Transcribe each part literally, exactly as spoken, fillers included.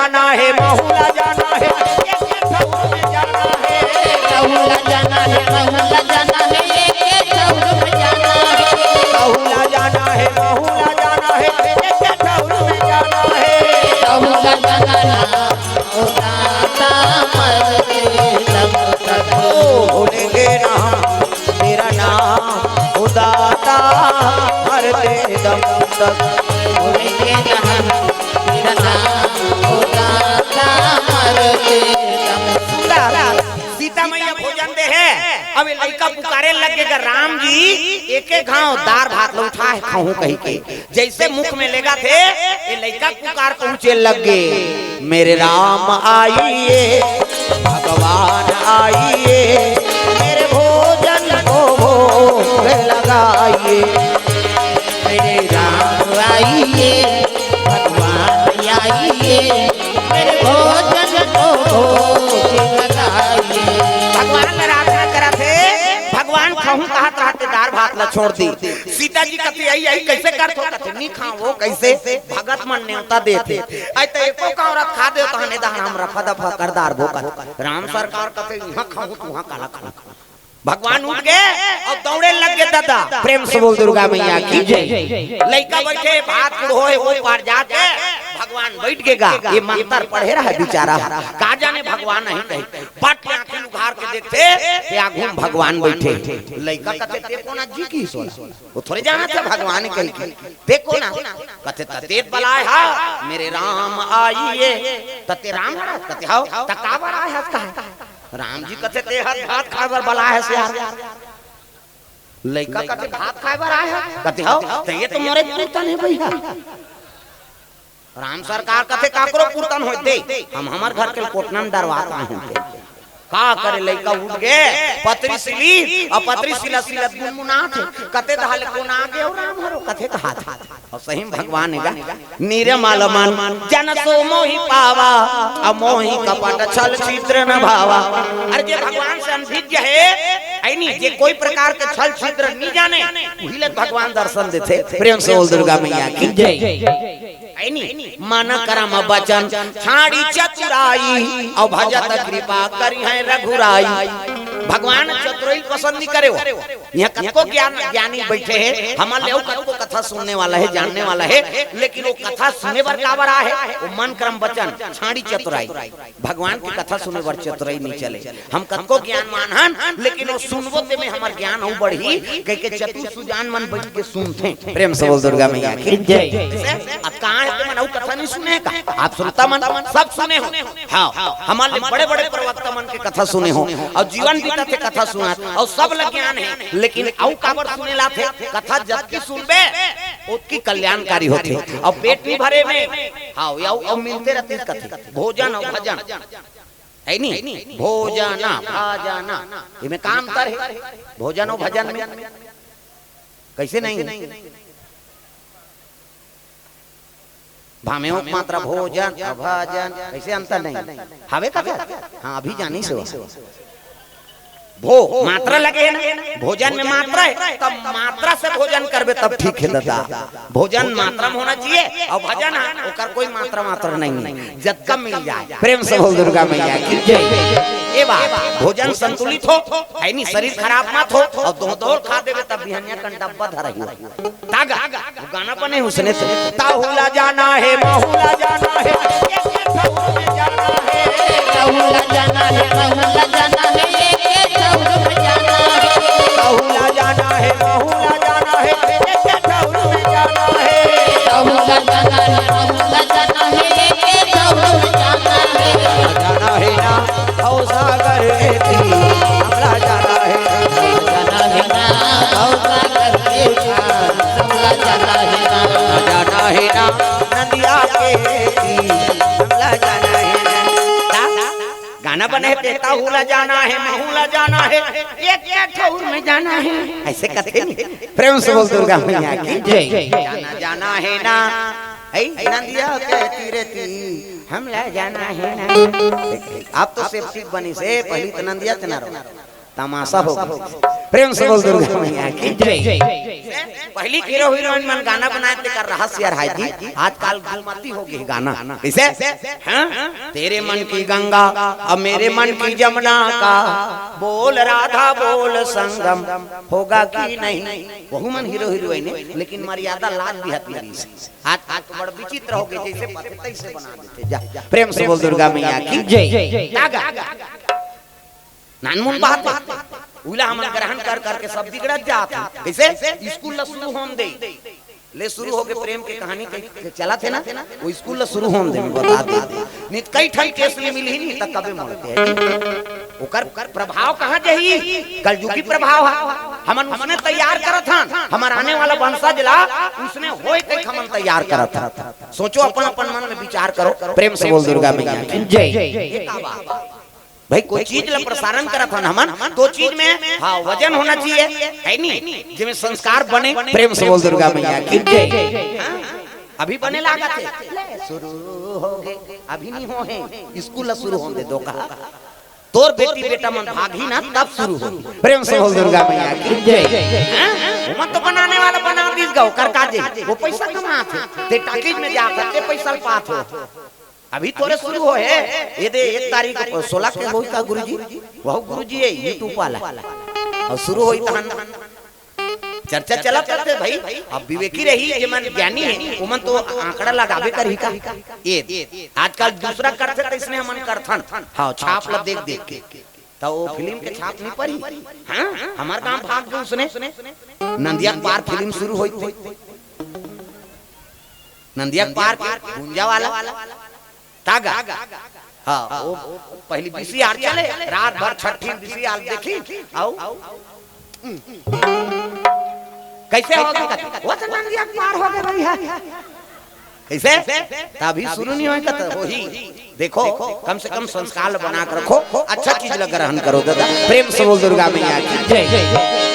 जाना हे, महू ला जाना हे, एक एक ठउर में जाना हे। महू ला जाना हे, महू ला जाना हे, एक एक ठउर में जाना हे। महू ला जाना हे, महू ला जाना हे, एक एक ठउर में जाना हे। महू ला जाना हे, ओ दाता मरते दम तक। ओ भूलेंगे ना तेरा नाम, ओ दाता मरते दम तक। भूलेंगे ना तेरा नाम, ओ दाता मरते दम तक। सुंदर। सीता मैया भोजन दे हे, अब ये लइका पुकारे लग गे, "राम जी, एक एक घांव दार भात ल उठा हे, खाहूं," कहिके जइसे मुख में लेगथे, ये लइका पुकार पहुंचे लग गे, "मेरे राम आइए, भगवान आइए, मेरे भोजन को भोग लगाइए।" मेरे राम आइए, भगवान आइए, मेरे भोजन को भोग लगाइए। भगवान ल आराधना करत हे, भगवान खाहूं कहत रहत हे, दार भात ल छोड़ दिस। सीता जी कथे, "अई, अई, कइसे करथो?" कथे, "नी खांव, कइसे?" भगत मन नेवता देथे। अई त एको कौरत खा देव, तहने दहन हम रफा दफा कर डारबो कथे। राम सरकार कथे, "इहां खाहूं, तुहां काला खाहू?" भगवान उठ गे अउ दौड़े लग गे दादा। प्रेम से बोल दुर्गा मैया की जय। लइका बइठे, भात कुड़हो हे, ओ पार जाके भगवान बइठ गे गा। ये मंतर पढ़े रहय बिचारा, का जाने भगवान हे कहिके। बट ले आंखी उघार के देखथे, ते आघू म भगवान बइठे। लइका कथे, "ते कोन आय जी?" कहिस ओला। ओ थोरे जानत हे भगवान कहिके। "ते कोन आय?" कथे, "त ते बलाय हस, मेरे राम आइए।" "त ते राम हरस?" कथे, "हव।" "त काबर आय हस?" कहे। राम जी कथे, "ते हर भात खाए बर बलाय हस यार।" लइका कथे, "भात खाए बर आय हस?" कथे, "हव।" "त ये तो मोरे पुरतन हे भइया।" राम सरकार कथे, "काकरो पुरतन होय ते, हम हमर घर के कोटना म डरवात आए हन।" का करे, लइका उठ गे, पतरी सिली, अउ पतरी सिलत सिलत गुनगुनात हे, कथे, "दहा ले कोन आगे ओ राम हरो?" कथे, "कहात हे।" अउ सही म भगवान हे गा, "निर्मल मन जन सो मोहि पावा, अउ मोहि कपट छल छिद्र न भावा।" अरे जे भगवान से अनभिज्ञ हे, अइनी जे कोई प्रकार के छल छिद्र नी जाने, उही ल भगवान दर्शन देथे। प्रेम से बोल दुर्गा मैया की जय। अइनी मन करम बचन छाड़ी चतुराई, अउ भजत कृपा करिहैं रघुराई। भगवान चतुराई पसंद नी करे हो। इहां कतको ज्ञान, ज्ञानी बइठे हे, हमन ले अउ कतको कथा सुनने वाला हे, जानने वाला हे, लेकिन ओ कथा सुने बर काबर आय हे? ओ मन करम बचन छाड़ी चतुराई, भगवान के कथा सुने बर चतुराई नी चले। हम कतको ज्ञानवान हन, लेकिन ओ सुनबो तेमे हमर ज्ञान अउ बढ़ही, कहिके चतुर सुजान मन बइठ के सुनथे। प्रेम से बोल दुर्गा मैया की जय। जइसे अब कहां हे तेमन अउ कथा नी सुने का? आप श्रोता मन सब सुने हो। हां, हमन ले बड़े-बड़े प्रवक्ता मन के कथा सुने हो, अउ जीवन बीतत हे कथा सुनत, अउ सब ल ज्ञान हे, लेकिन अउ काबर सुने ल आथे? कथा जतकी सुनबे, ओतकी कल्याणकारी होथे। अउ पेट नी भरे में, हां, अउ, अउ मिलते रहिथे कथे, भोजन अउ भजन, हे नी? भोजन, भजन, एमे का अंतर हे? भोजन अउ भजन में कइसे नहीं? भामेव मात्रा भोजन अउ भजन, कइसे अंतर नहीं? हवे कथे? हां, अभी जानिस हो। भो, मात्रा लगे हे ना, भोजन में मात्रा हे, तब मात्रा से भोजन करबे तब ठीक हे दादा। भोजन मात्रा में होना चाहिए, अउ भजन, हां, ओकर कोई मात्रा, मात्रा नहीं हे, जतका मिल जाय। प्रेम से बोल दुर्गा मैया की जय। ए बात, भोजन संतुलित हो, हे नी, शरीर खराब मत हो, अउ दोंह दोंह ल खा देबे तब बिहनिया कन डब्बा धरही। तागा, वो गाना बने उसने तो। ताहू ला जाना हे, महू ला जाना हे, एक एक ठउर में जाना हे। ताहू ला जाना हे, महू ला जाना हे, एक एक ठउर में जाना हे। ताहू ला जाना हे, महू ला जाना हे, एक एक ठउर में जाना हे। ताहू ला जाना हे, महू ला जाना हे, एक एक ठउर में जाना हे। जाना हे ना, भवसागर एती, हमला जाना हे। जाना हे ना, भवसागर एती, हमला जाना हे ना। जाना हे ना, नंदिया के एती, हमला जाना हे ना। गाना बने हे, ताहू ला जाना हे, महू ला जाना हे, एक एक ठउर में जाना हे। अइसे कथे नी। प्रेम से बोल दुर्गा मैया की जय। जाना, जाना हे ना, हे नंदिया के तीरे ती, हमला जाना हे ना। अब तो सेफ्टी बनिस हे, पहिली त नंदिया च ना रहो। तमाशा हो गे। प्रेम से बोल दुर्गा मैया की जय। पहली हीरो हीरोइन मन गाना बनाए तेकर रहस्य यार है जी, आजकल गुलमती हो गे गाना। कइसे? हाँ? तेरे मन की गंगा, अब मेरे मन की जमुना का, बोल राधा बोल संगम, होगा कि नहीं। वहू मन हीरो हीरोइन हे, लेकिन मर्यादा लाज बिहत नइ रहिस। आज, आज तो बड़ विचित्र हो गे, जइसे पाथे तइसे बना देथे। जा, प्रेम से बोल दुर्गा मैया की जय। जा गा। नानमुन बात हे। उला हमन ग्रहण कर करके सब बिगड़त जात हे। कइसे? स्कूल ला शुरू होन दे। ले शुरू हो गे प्रेम के कहानी के, के चलत हे ना, वो स्कूल ला शुरू होन दे, मैं बता दे। नित कई ठन केस नइ मिलही, नित कबे मरथे। ओकर प्रभाव कहाँ जाही? कलयुगी प्रभाव हे। हमन उसने तैयार करत हन, हमर आने वाला वंशज ला उसने होय तइक हमन तैयार करत हन। सोचो, अपन अपन मन में विचार करो। प्रेम से बोल दुर्गा मैया की जय। ये का बात? भाई, कोई चीज ला प्रसारण करत हन हमन, तो चीज में, हाँ, वजन होना चाहिए, है नी? जेमे संस्कार बने। प्रेम से बोल दुर्गा मैया की जय। हाँ, अभी बने लागत हे। ले, शुरू हो गे, अभी नइ होहे, स्कूल ला शुरू होन दे दो कहा। तोर बेटी बेटा मन भागही ना, तब शुरू हो। प्रेम से बोल दुर्गा मैया की जय। हाँ? ओमन तो बनाने वाला बना दिस गा, ओकर का जे, वो पैसा कमात हे, ते टाकीज में जात हे, ते पैसा पात हो। अभी तोरे शुरू होहे, ये दे एक तारीख, सोलह के होही का गुरुजी? वहू गुरुजी हे, YouTube वाला। अउ शुरू होही तहन चर्चा चलत रहिथे भाई। अब विवेकी रही, जेमन ज्ञानी हे, ओमन तो आंकड़ा लगाबे करही का। ये आजकल दूसरा करथे, तइसने हमन करथन। हाँ, छाप ला देख देख के। त वो फिल्म के छाप नइ परही। हाँ, हमर गांव भाग गे उसने। नंदिया के पार फिल्म शुरू होही थे। नंदिया के पार के गुंजा वाला। तागा। हाँ, वो पहली VCR चले, रात भर छठी VCR देखी, आऊ। कइसे हो गे? वो तो नंदिया के पार हो गे भाई है। कइसे? तभी शुरू नइ होय का, त होही। देखो, कम से कम संस्कार बना के रखो, अच्छा चीज ला ग्रहण करो दादा। प्रेम से बोल दुर्गा मैया की जय।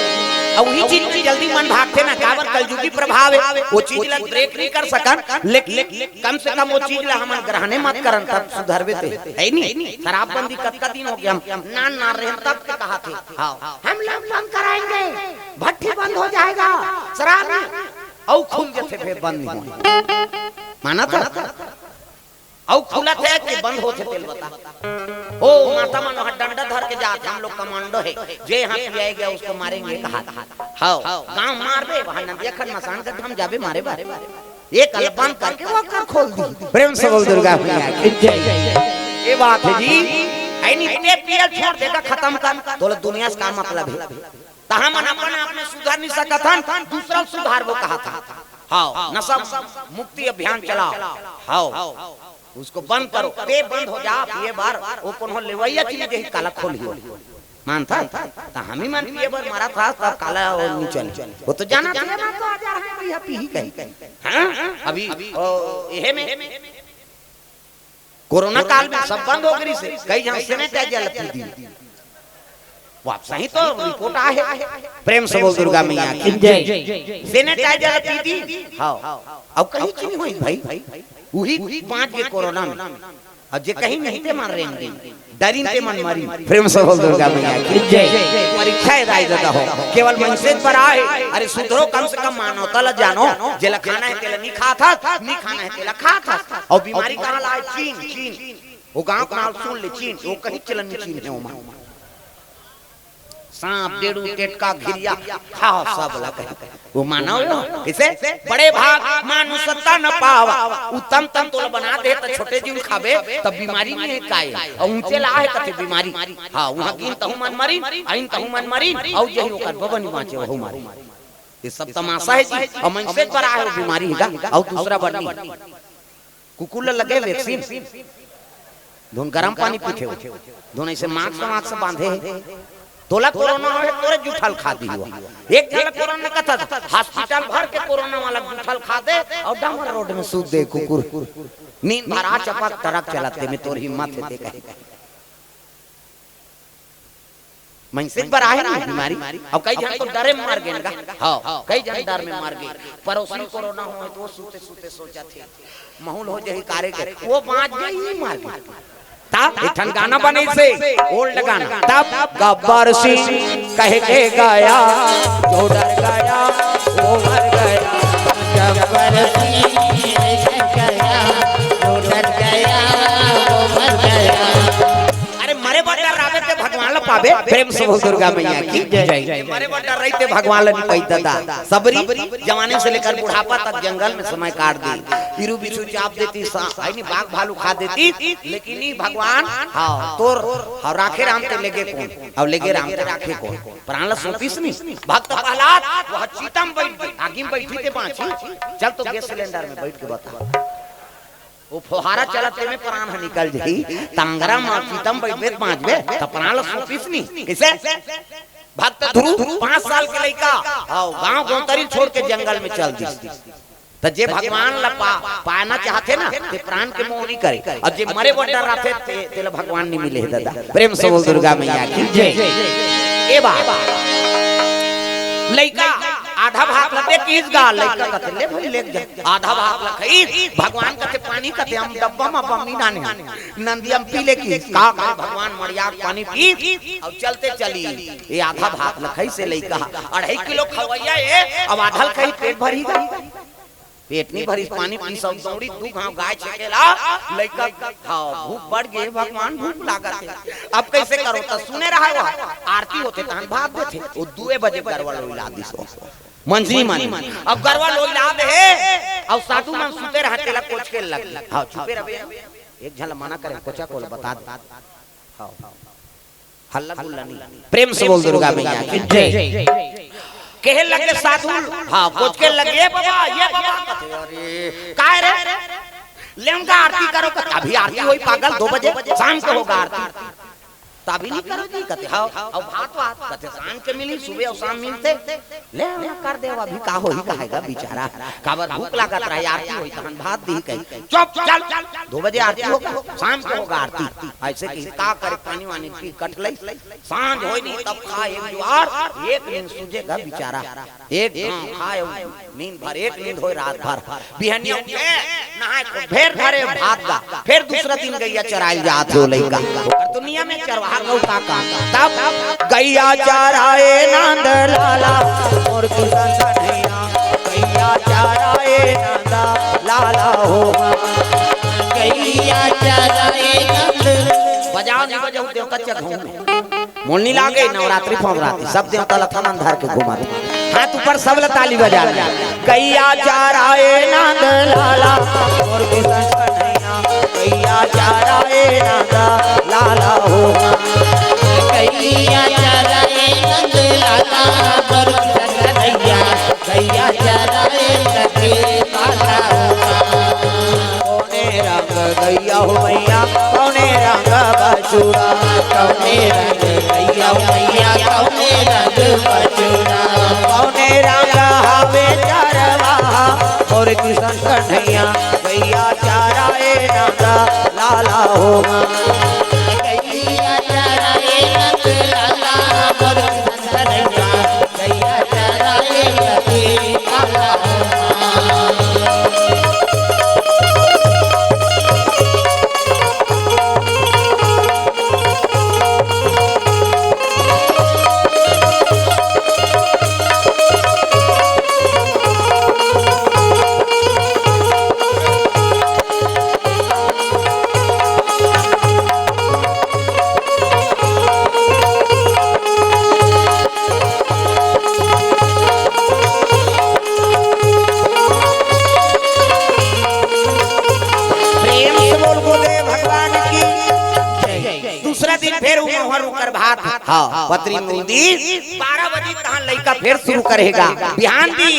अउ वही चीज में जल्दी मन भागथे ना, काबर कलयुगी प्रभाव हे, वो चीज ला ब्रेक नइ कर सकन, लेकिन कम से कम वो चीज ला हमन ग्रहणे मत करन, तब सुधरबे ते, है नी? शराबबंदी कतका दिन हो गे, हम नान नान रहेन तब के कहाथे। हाँ, हम लोग बंद कराएंगे, भट्टी बंद हो जाएगा, शराब नहीं, अउ खुल जथे, फेर बंद नइ होय। मानत हस? अउ खुलत हे कि बंद होथे तेला बता। ओ माता मन वहाँ डंडा धर के जात, हम लोग कमांडो हे, जे यहाँ पियाए गया उसको मारेंगे कहा। हाँ, गांव मार दे, वहाँ नंदिया खन मसान के हम जाबे मारे बारे। ये कल बंद करके वो कर खोल दी। प्रेम से बोल दुर्गा मैया की जय। ये बात हे जी। ऐ नित्य पियल छोड़ देगा, खतम कर, तोला दुनिया से का मतलब हे? त हमन अपन आप में सुधर नइ सकत हन, दूसरा सुधार वो कहा था। हाँ, नशा मुक्ति अभियान चलाओ। हाँ, उसको बंद करो, ते बंद हो जा, पिए बर वो कोनो लेवइया चीज देही काला खोलही। मानथस? त हम ही मन पिए बर मरत हस, तब काला वो नइ चले। वो तो जानथे ना, तो हजार है भैया पीही कहीं। हाँ, अभी ओ, एहे में कोरोना काल में सब बंद हो गे रिहिसे, कई झन sanitizer ला पी दिस। वापस ही तो रिपोर्ट आहे। प्रेम से बोल दुर्गा मैया की जय। Sanitizer ला पी दिस। हाँ। अब कहीं चीज नइ होइस भाई। उही बाँच गे कोरोना में। अउ जे कहीं नइ ते मन रेंग गे। डरिन ते मन मरिन। प्रेम से बोल दुर्गा मैया की जय। परीक्षा ए दाई ददा हो, केवल मनसेच बर आहे। अरे सुधरो, कम से कम मानवता ला जानो। जेला खाना हे तेला नइ खाथस, नइ खाना हे तेला खाथस। अउ बीमारी कहाँ ला आय? चीन, चीन। वो गाँव के नाम सुन ले, चीन। वो कहीं चलन नइ चीन हे ओमा। सांप, डेड़ू, टेटका, घिरिया, खाव सब ला कहीं। वो मानव हो, कइसे? बड़े भाग मानुष तन पावा। उत्तम तन तोला बना दे त छोटे जीव खाबे, तब बीमारी नइ हे काय। अउ ऊंचे ला आहे कथे बीमारी। हाँ, उहाँ गिन तहूँ मन मरिन, अइन तहूँ मन मरिन, अउ जेही ओकर बबा नइ बाँचे, वहू मरिन। ये सब तमाशा हे जी। अउ मनसेच बर आहे वो बीमारी हे गा, अउ दूसरा बर नइ। कुकुर ला लगे vaccine, धुन गरम पानी पीथे हो, धुन ऐसे mask, mask बांधे हे। तोला कोरोना होय, तोरे जूठा ल खा दिही हो। एक झन ल कोरोना कथा, hospital भर के कोरोना वाला जूठा ल खा दे अउ डामर road में सूत दे कुकुर। नींद भर आ चपक ट्रक चलत ते में तोर हिम्मत हे ते कहे। मनसेच बर आहे ना बीमारी। अउ कई झन तो डरे म मर गेन गा। हाँ, कई झन डर में मर गे। पड़ोसी कोरोना होय तो वो सूते सूते सोचत हे, महूँ ल हो जाही कारे के, वो बाँच गे, ये मर गे। तब एक ठन गाना बने से, ओल्ड गाना। तब गब्बर सिंह कह के गया, जो डर गया वो मर गया। गब्बर सिंह कह के गया, जो डर गया वो मर गया। अरे मरे बर डर्राबे ते भगवान ला पाबे। प्रेम से बोल दुर्गा मैया की जय। मरे बर डर्राही ते भगवान ला नी पाही दादा। सबरी जवानी से लेकर बुढ़ापा तक जंगल में समय काट दी। इरू बिच्छू चाप देती, सा-, आई नी, बाघ भालू खा देती, लेकिन ई भगवान, हाँ, तोर, हाँ, राखे राम ते लेगे कोन, अउ लेगे राम ते राखे कोन। प्राण ला सौंपिस नी। भक्त प्रहलाद, वो चिता म बइठ, आगी म बइठी ते बांची। चल तो गैस सिलेंडर में बइठ के बता। वो फोहारा चलत ते में प्राण ह निकल जाही। तांगरा म चिता म बइठबे त बांचबे, त प्राण ला सौंपिस नी। कइसे? भक्त ध्रुव पाँच साल के लइका, हाँ, गांव गोतरी छोड़ के जंगल में चल दिस। त जे भगवान ला पा-, पाना चाहथे ना, ते प्राण के मोह नी करे, अउ जे मरे बर डर्राथे, ते, तेला भगवान नी मिले हे दादा। प्रेम से बोल दुर्गा मैया की जय। ए बा, लइका आधा भात ला दे किस गा, लइका कथे, "ले भाई, ले जा।" आधा भात ला खाइस, भगवान कथे, "पानी?" कथे, "हम डब्बा म बमनी डाले हन, नंदिया म पी ले।" किस का करे, भगवान मड़िया के पानी पीस, अउ चलते चलिस। ए आधा भात ल खाइस ए लइका, अढ़ाई किलो खवइया ए, अब आधा ल खाही, पेट भरही गा। पेट नी भरिस, पानी पीस अउ दौड़िस दू घांव गाय छेके ला, लइका, हाँ, भूख बढ़ गे, भगवान भूख लागत हे। अब कइसे करो? त सुने रहय वो, आरती होथे तहन भात देथे। वो दुए बजे गरवा लोइला दिस ओ। मंझी मन। अब गरवा लोइला दे हे, अउ साधु मन सुते रहय, तेला कोचके लग। हाँ, चुपे रहबे। एक झन ला मना करे, कोचा कोला बता दे। हाँ। हल्ला गुल्ला नी। प्रेम से बोल दुर्गा मैया की जय। कहे लगे साधु, हाँ, कोचके लगे, "ए बाबा, ए बाबा।" कथे, "अरे, काय रे? लेमगा आरती करो।" कथे, "अभी आरती होही पागल, दो बजे, शाम के होगा आरती।" "त अभी नी करो जी?" कथे, "हाँ।" "अउ भात वात?" कथे, "शाम के मिलही, सुबह अउ शाम मिलथे।" ले ना कर दे, अभी का होही, कहेगा बिचारा, काबर भूख लागत रहे, आरती होही तहन भात दिही कही। "चुप, चल, दो बजे आरती होगा, शाम के होगा आरती।" अइसे कही का करे, पानी वानी पी कट लइस। सांझ होय नी तब खा एक जुआर, एक नींद सूझे गा बिचारा। एक घांव खाय, नींद भर, एक नींद होय रात भर। बिहनिया उठे, नहाय, फेर धरे भात गा, फेर दूसरा दिन गइया चराय ल जात हे ओ लइका। ओकर दुनिया में चरवाहा गऊ का काम। तब गइया चराय नंद लाला, मोर किसन कन्हैया, गइया चराय नंद लाला हो। गइया चराय नंद। बजाओ नी बजाओ, देवता चघऊ में। मोला नी लागे, नवरात्रि फोंदराथे, सब देवता ल थन अंधार के घुमा दे। हाथ ऊपर, सब ल ताली बजा दे। गइया चराय नंद लाला, मोर किसन कन्हैया, गइया चराय नंद लाला हो। गइया चराय नंद लाला, मोर किसन कन्हैया, गइया चराय नंद लाला हो। कौने रंग गइया हो मैया, कौने रंग बछुरा, कौने रंग गइया हो मैया, कौने रंग बछुरा, कौने रंग हवे चरवाहा, मोर किसन कन्हैया, गइया चराय नंद लाला हो। गइया चराय नंद लाला, मोर किसन कन्हैया, गइया चराय नंद लाला हो। प्रेम से बोल गुरुदेव भगवान की जय। दूसरा दिन फेर उ महुआ रुकर भात, हाँ, पतरी मूंदी, बारह बजे तहां लइका फेर शुरू करेगा। बिहान दिन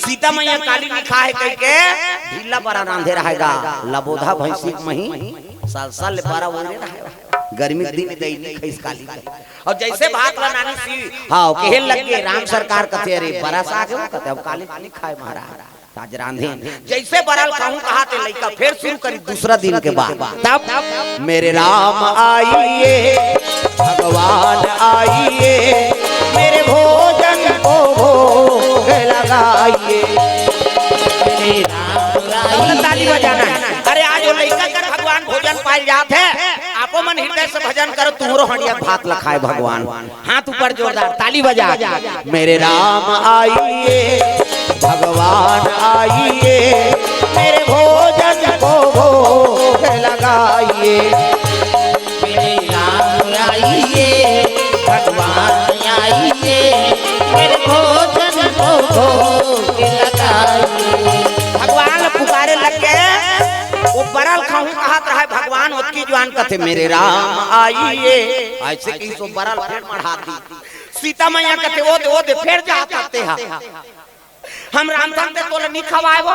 सीता मैया काली नी खाय कहिके ढीला बरा रांधे रहेगा। लबोधा भैंसी के मही, साल साल ले बरा ओरे रहेगा। गर्मी के दिन दई नी खाइस काली। अउ जइसे भात बनानी सी, हाँ, कहे लग गे, राम सरकार कथे, "अरे, बरा साग हे वो?" कथे, "अब काली नी खाय महाराज, आज रांधे।" जइसे बरा ल कहूं कहा ते लइका फेर शुरू करी दूसरा दिन के बाद। तब, "मेरे राम आइए, भगवान आइए, मेरे भोजन को भोग लगाइए।" मेरे राम तब ताली बजाना है। अरे आज वो लइका कर भगवान भोजन पाए जात हे। आपो मन हृदय से भजन करो, तुम्हरो हंडिया भात ल खाए भगवान। हाथ ऊपर जोरदार ताली बजा। मेरे राम आइए, भगवान आइए, मेरे भोजन को भोग लगाइए। मेरे राम आइए, भगवान आइए, मेरे भोजन को भोग लगाइए। भगवान ल पुकारे लग के वो बरल खाहूं कहत रहे भगवान, ओतकी जुआर कथे, मेरे राम आइए। अइसे कहिस वो बरल फेर मढ़ा दी। सीता मैया कथे, ओ दे, ओ दे, फेर जा सकते हा। हम रांधन ते तोला नी खवाए वो।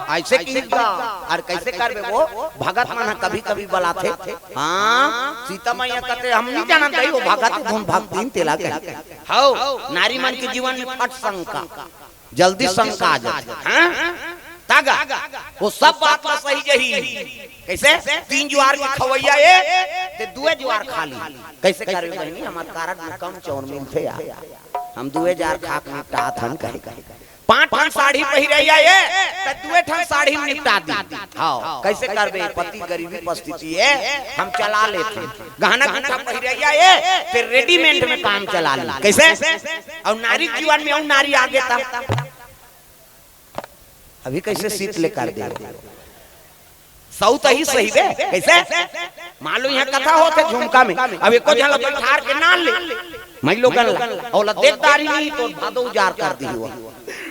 अइसे कहिस गा। अउ कइसे करबे वो? भगत मन ह कभी-कभी बलाथे। हां, सीता मैया कथे, हम नी जानन दई, वो भगत धुन भगतिन तेला कहे। हव, नारी मन के जीवन में फट शंका, जल्दी शंका आ जाथे। हां? तागा, वो सब बात ला सही जही। कइसे? तीन जुआर के खवइया ए, ते दुए जुआर खा ली। कइसे करबे बहिनी, हमर कारड में कम चाउर मिलथे यार, हम दुए जुआर खा के निपटात हन कहे। पांच ठन साड़ी पहिरइया ए, त दुए ठन साड़ी में निपटा दी। हव, कइसे करबे, पति गरीबी परिस्थिति ए, हम चला लेथन। गहना गुंठा पहिरइया ए, ते रेडीमेड में काम चला ली। कइसे? अउ नारी जीवन में अउ नारी आगे ता अभी कइसे सीत ले कर दे। सउत ही सही बे, कइसे? मान लो इहां कथा होथे झुमका में, अब एको झन ला बइठार के ना ले, मइलोगन ला, अउ ला देख दारी नहीं तो भादो उजार कर दी हुआ।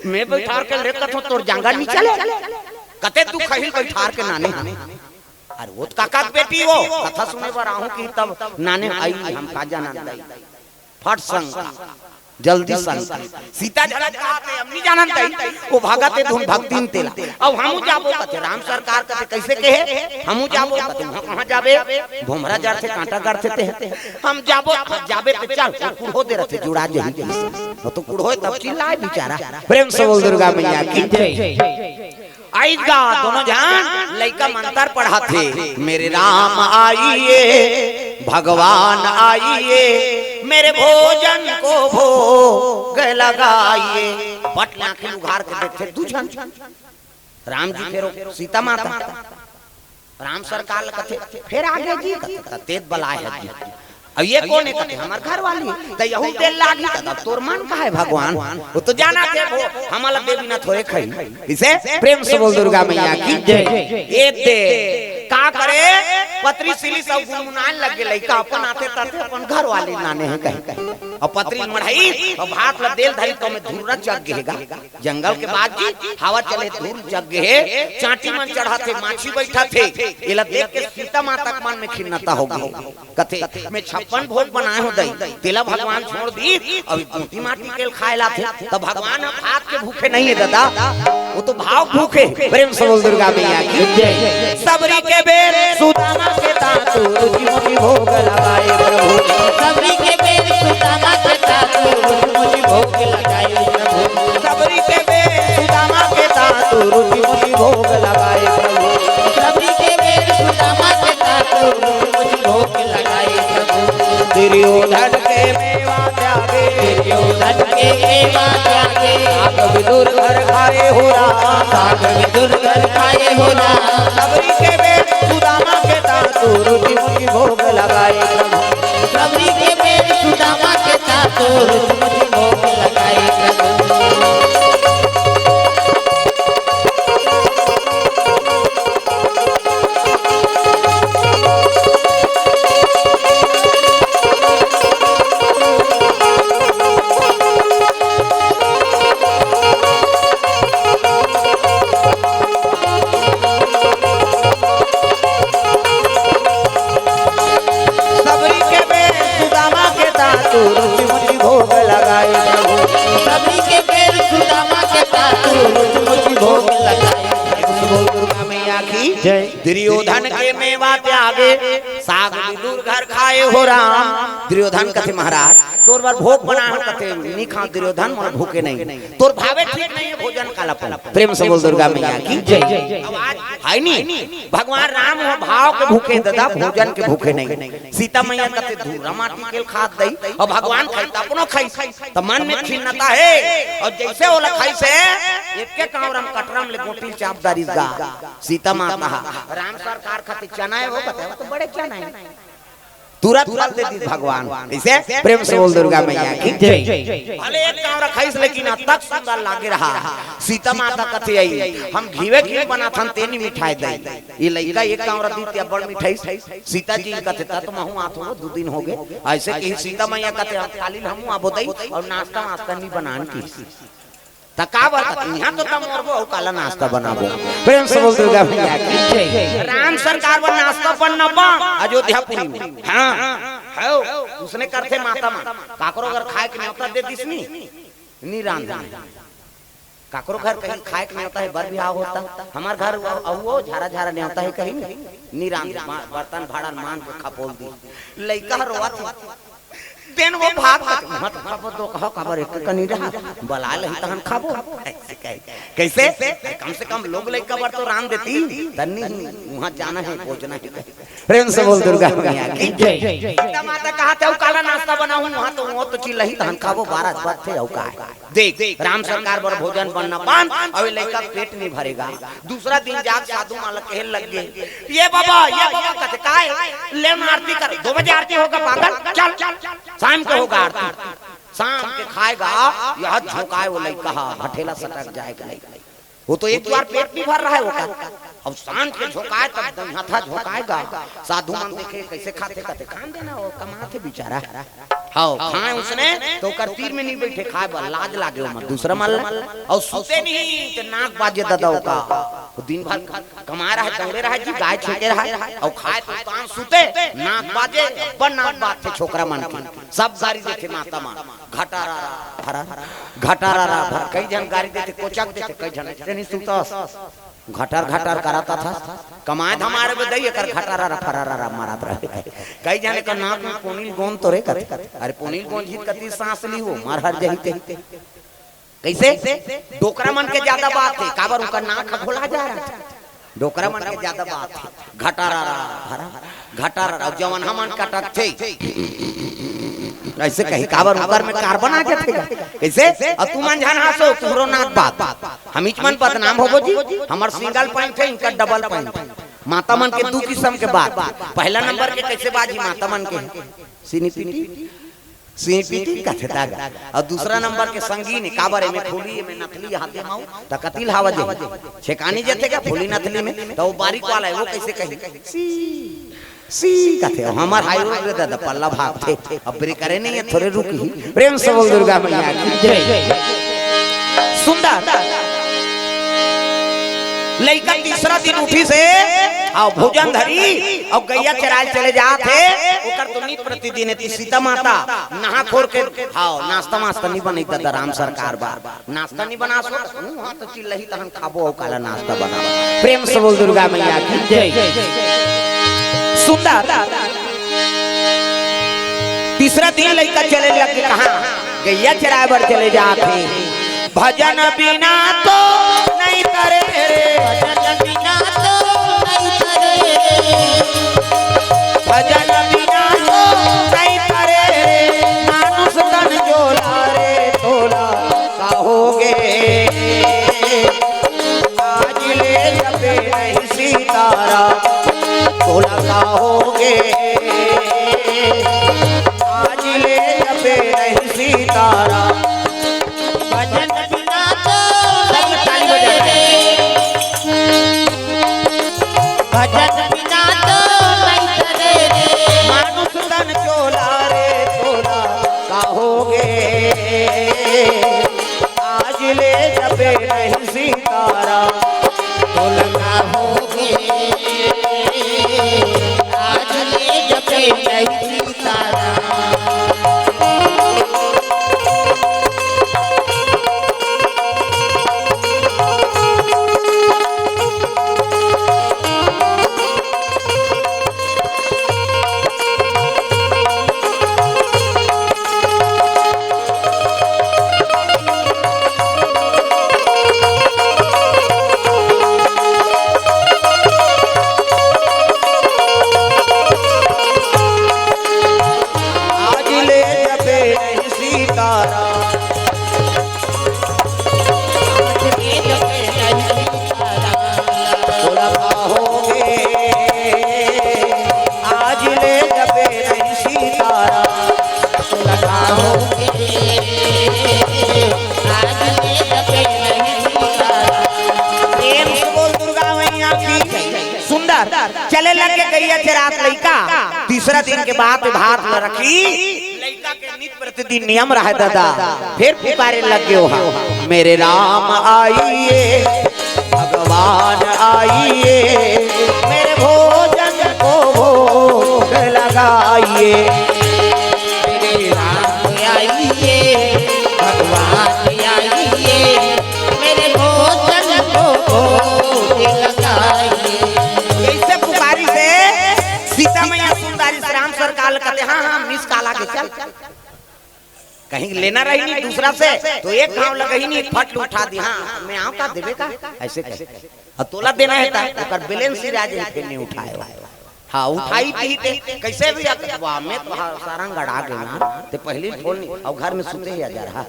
मैं बइठार के लेकत हूं, तोर जांगा नी चले। कते तू खहिल बइठार के नाने हन। अरे वो तो काका के बेटी वो, कथा सुने बर आहूं कि तब नाने आई, हम का जानन दई। फट शंका, जल्दी शंका। सीता झलक कहाथे, हम नी जानन दई, वो भगत हे धुन भगतिन तेला। अब हमू जाबो कथे, राम सरकार कथे, कइसे कहे? हमू जाबो कथे, उहां कहां जाबे? भोमरा जरथे, कांटा गड़थे ते। हम जाबो, अब जाबे ते चल, वो कुढ़ो दे रथे, जुड़ा जही। वो तो कुढ़ो हे तब चिल्लाए बिचारा। प्रेम से बोल दुर्गा मैया की जय। आइस गा दोनों झन लइका मंतर पढ़ाथे, मेरे राम आइए, भगवान आइए, मेरे भोजन को भोग लगाइए। पट ले आंखी उघार के देखथे दू झन, राम जी फेर सीता माता। राम सरकार ल कथे, फेर आगे जी कथे, त तेत बलाए हे जी। अब ये कोन हे कथे, हमर घर वाली, त यहू तेल लागी, त तोर मन का हे भगवान, वो तो जानथे वो, हमला दे बिना थोरे खाही। कइसे? प्रेम से बोल दुर्गा मैया की जय। ए दे, का करे, पतरी सिली सब गुनगुनाए लग गे, लइका अपन आथे तथे अपन घर वाली नाने हे कहे। अउ पतरी मढ़ाइस, अउ भात ल देल धरिस, त ओमे धुर्रा जग गे हे गा। जंगल के बात जी, हवा चले धूल जग गे हे, चांटी मन चढ़त हे, माछी बइठत हे, एला देख के सीता माता के मन में खिन्नता हो गे। कथे, मैं छप्पन भोग बनाए हों दई, तेला भगवान छोड़ दिस, अभी गोटी माटी के खाए ल आथे, त भगवान ह भात के भूखे नहीं हे दादा, वो तो भाव भूखे। प्रेम से बोल दुर्गा मैया की जय। सबरी के बेर सुदामा के तातू, रुचि मुचि भोग लगाए प्रभु। सबरी के बेर सुदामा के तातू, रुचि मुचि भोग लगाए प्रभु। सबरी के बेर सुदामा के तातू, रुचि मुचि भोग लगाए प्रभु। सबरी के बेर सुदामा के तातू, रुचि मुचि भोग लगाए प्रभु। दुर्योधन के मेवा त्यागे, दुर्योधन के मेवा त्यागे। साग विदुर घर खाए हो राम। साग विदुर घर खाए हो राम। सबरी के बेर सुदामा के तातू, रुचि मुचि भोग लगाए प्रभु। सबरी के बेर सुदामा के तातू, रुचि मुचि भोग लगाए प्रभु। सबरी के बेर सुदामा के तातू, रुचि मुचि भोग लगाए प्रभु। सबरी के बेर सुदामा के तातू, रुचि मुचि भोग लगाए। बोल दुर्गा मैया की जय। दुर्योधन के मेवा त्यागे, साग विदुर घर खाए हो राम। दुर्योधन कथे महाराज, तोर बर भोग बनाए हंव कथे, नी खांव दुर्योधन, मोला भूखे नहीं। तोर भावे ठीक नहीं हे भोजन काला पांव। प्रेम से बोल दुर्गा मैया की जय। अब आज हे नी, भगवान राम ह भाव के भूखे ददा, भोजन के भूखे नहीं। सीता मैया कथे धूरा माटी के ल खात दई, अउ भगवान खाई त अपनो खाई, त मन में खिन्नता हे। अउ जइसे ओला खाइस हे, एके कांवरा म कटरा म ले गोटी ल चाप डारिस गा सीता माता ह। राम सरकार खातिर चना हे वो, बताओ तो बड़े चना हे। तुरंत फल दे दिस भगवान। कइसे? प्रेम से बोल दुर्गा मैया की जय। भले एक कांवरा खाइस, लेकिन अतक सुंदर लागे रहा। सीता माता कथे आई, हम घीवे घीव बनाथन, तेनी मिठाय दई। ये लइका एक कांवरा दीस ते अब्बड़ मिठाइस। सीता जी कथे, त तो महूं आथंव, दू दिन होगे। अइसे कहिस सीता मैया कथे, हम काली ल हमूं आबो दई, अउ नास्ता वास्ता नी बनान कहिस। त काबर कथे, इहां तो त मोर बो, अउ काला नास्ता बनाबो। प्रेम से बोल दुर्गा मैया की जय। राम सरकार बर नास्ता बनना बा अयोध्यापुरी में। हां, हव, उसने करथे माता मन। काकरो घर खाय के नेवता दे दिस नी, नी रांधन। काकरो घर कहीं खाय के नेवता हे, बर बिहाव होता, हमर घर अउ, अउ वो झारा झारा नेवता हे कहीं, नी रांधन, बर्तन भाड़ा ल मांज के खपोल दिस। लइका ह रोवत हे, तेन वो भात खाथे, मत खाबो तो कहो, काबर एक कनी रहा, बला लही तहन खाबो। ऐसे कहे। कइसे? कम से कम लोग लइका बर तो रांध देती। तन्नी ही, उहां जाना हे, भोजना हे। प्रेम से बोल दुर्गा मैया की जय। सीता माता कहा थे, "अउ काला नास्ता बनाहूं, उहां तो, वो तो चिल्लही तहन खाबो, बारह बजथे, अउ का हे?" देख, राम सरकार बर भोजन बनना बंद, अउ ये लइका के पेट नहीं भरे गा। दूसरा दिन जाके साधु मन ल कहे लग गे, "ये बाबा, ये बाबा," कथे, "काय? ले ना आरती कर, दो बजे आरती होगा पागल, चल, शाम के होगा आरती।" शाम के खाय गा, यह झोंकाय वो लइका ह, भठेला सटक जाय के लइका। वो तो एक बार पेट नहीं भर रहा हे ओकर, अब सांझ के झोंकाय तब दहियाथा झोंकाय गा। साधु मन देखे कइसे खाथे, कथे, "खान देना, वो कमाथे बिचारा।" हव, खाय उसने त ओकर तीर में नहीं बइठे खाय बर, लाज लागे ओमा दूसरा मन ला। अउ सुते नहीं त नाक बाजे ददा ओका। वो दिन भर कमाय रहा, दौड़े रहा जी, गाय छेंके रहा, अउ खाय त तान सुते, नाक बाजे, अब्बड़ नाक बाजथे छोकरा मन के। सब गारी देथे माता मन, "घटारा रा, फरा, घटारा रा, फरा।" कई झन गारी देथे, कोचक देथे, कई झन अइसे नहीं सुतस। घटर घटर करत हस, कमाय धमाय रहे दई, एकर घटरर फररर मारत रहे। कई झन एकर नाक में पोनील गोंद तो रे कथे, अरे पोनील गोंद झित कती सांस ली हो, मर हर जही ते। कइसे? डोकरा मन के जादा बात हे, काबर उनकर नाक ह घोला जा रहा हे। डोकरा मन के जादा बात हे, घटरर फरर, घटरर, अउ जवन हमन कटकथे, अइसे कही, काबर उनकर में कार्बन आ जाथे गा। कइसे? अउ तुमन झन हंसो, तुहरो नाक बात। हमीच मन बदनाम होबो जी, हमर सिंगल पॉइंट हे, इनकर डबल पॉइंट हे। माता मन के दू किसम के बात। पहला नंबर के कइसे बाजी माता मन के? सीनी पीटी, सीनी पीटी कथे तागा। अउ दूसरा नंबर के संगीन, काबर एमे फूली, एमे नथली, हाथे माऊ, त कतिल हवा जे। छेकानी जथे का फूली नथली में, त वो बारीक वाला हे, वो कइसे कही? सी। सी कथे, हमर हाई रोड रे दादा, पल्ला भागथे। अब ब्रेक करे नहीं हे, थोरे रुकही। प्रेम से बोल दुर्गा मैया की जय। सुंदर। लइका तीसरा दिन उठिस हे, अउ भोजन धरी, अउ गइया चराय चले जात हे। ओकर तो नित प्रतिदिन हे, सीता माता नहा खोर के, हव, नास्ता वास्ता नहीं बनई दादा राम सरकार बर। नास्ता नहीं बना सो, हूँ, हाँ, तो चिल्लही तहन खाबो अउ काला नास्ता बनाबो। प्रेम से बोल दुर्गा मैया की जय। सुंदर। तीसरा दिन लइका चले लग गे कहाँ? गइया चराय बर चले जात हे। भजन बिना तो नहीं तरे रे। भजन बिना तो नहीं तरे रे। भजन बिना तो नहीं तरे रे। मानुष तन जोला रे तोला। कहोगे आज ले जपे नहीं सीताराम, तोला कहोगे आज ले जपे नहीं सीताराम। भजन बिना तो नहीं ताली बजा रहे हैं। भजन बिना तो नहीं चले रे। मानुष तन चोला रे चोला, कहोगे आज ले जपे नहीं सीताराम। बोल कहोगे आज ले जपे के गइया चरात लइका, तीसरा दिन के बाद भात ल रखी। लइका के नित प्रतिदिन नियम रहय दादा, फेर पुकारे लग गे ओहा, मेरे राम आइए, भगवान आइए, मेरे भोजन को भोग लगाइए। मेरे राम आइए, भगवान आइए, मेरे भोजन को भोग लगाइए। जइसे पुकारिस हे सीता मैया सुंदरी राम सरकार ल कथे, हाँ, हाँ, मिस कॉल आगे, चल। कहीं लेना रही नहीं दूसरा से, तो एक घाव लगही नहीं, फट उठा दी, हाँ, मैं आंव का देबे का, अइसे कहे। अउ तोला देना हे त, ओकर बैलेंस ही राज हे, फेर नहीं उठाय। हाँ, उठाई थी ते, कइसे भी अक-, वाह, मैं तो हाँ, सारंग अड़ा गे ना, ते पहली फोन नहीं, अउ घर में सुते ही हजार, हाँ।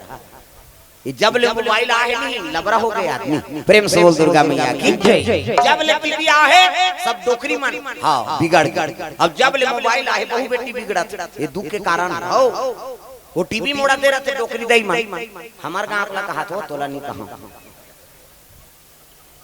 ये जब ले मोबाइल आहे नहीं, लबरा हो गे आदमी। प्रेम से बोल दुर्गा मैया की जय। जब ले टीवी आहे, सब डोकरी मन, हाँ, बिगड़ गे। अब जब ले मोबाइल आहे, बहू बेटी बिगड़त, ये दुख के कारण हो। वो टीवी मोड़ा दे रहिथे डोकरी दाई मन। हमर गांव ला कहात हों, तोला नहीं कहां।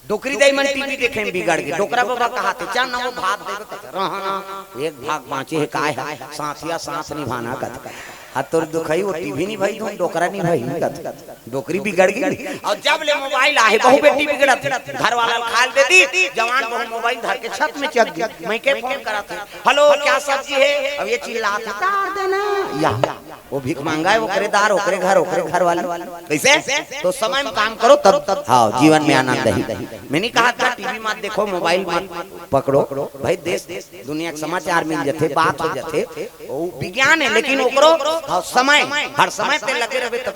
डोकरी दाई मन टीवी देखे में बिगड़ गे। डोकरा बाबा कहाथे, "चल ना वो भात देबे," कथे, "रहा ना, एक भाग बांचे हे, काय हे, साथिया साथ निभाना," कथे। "हाँ, तोर दुखई वो टीवी निभाही, तुम डोकरा निभाही," कथे। डोकरी बिगड़ गे। अउ जब ले मोबाइल आहे, बहू बेटी बिगड़त, घर वाला ल खाय ल दे दी, जवान बहू मोबाइल धर के छत में चघ गे। मइके फोन करत हे, "हेलो, क्या सब्जी हे?" अब ये चिल्लात हे, "दार देना।" या वो भीख मांगा हे, ओकरे दार, ओकरे घर, ओकरे घर वाली। कइसे? तो समय में काम करो तब, हाँ, जीवन में आनंद ही। मैं नहीं कहां था टीवी मत देखो, मोबाइल मत पकड़ो। भाई, देश दुनिया के समाचार मिल जाथे, बात हो जाथे, वो विज्ञान हे, लेकिन ओकरो, हाँ, समय, हर समय ते लगे रहे तब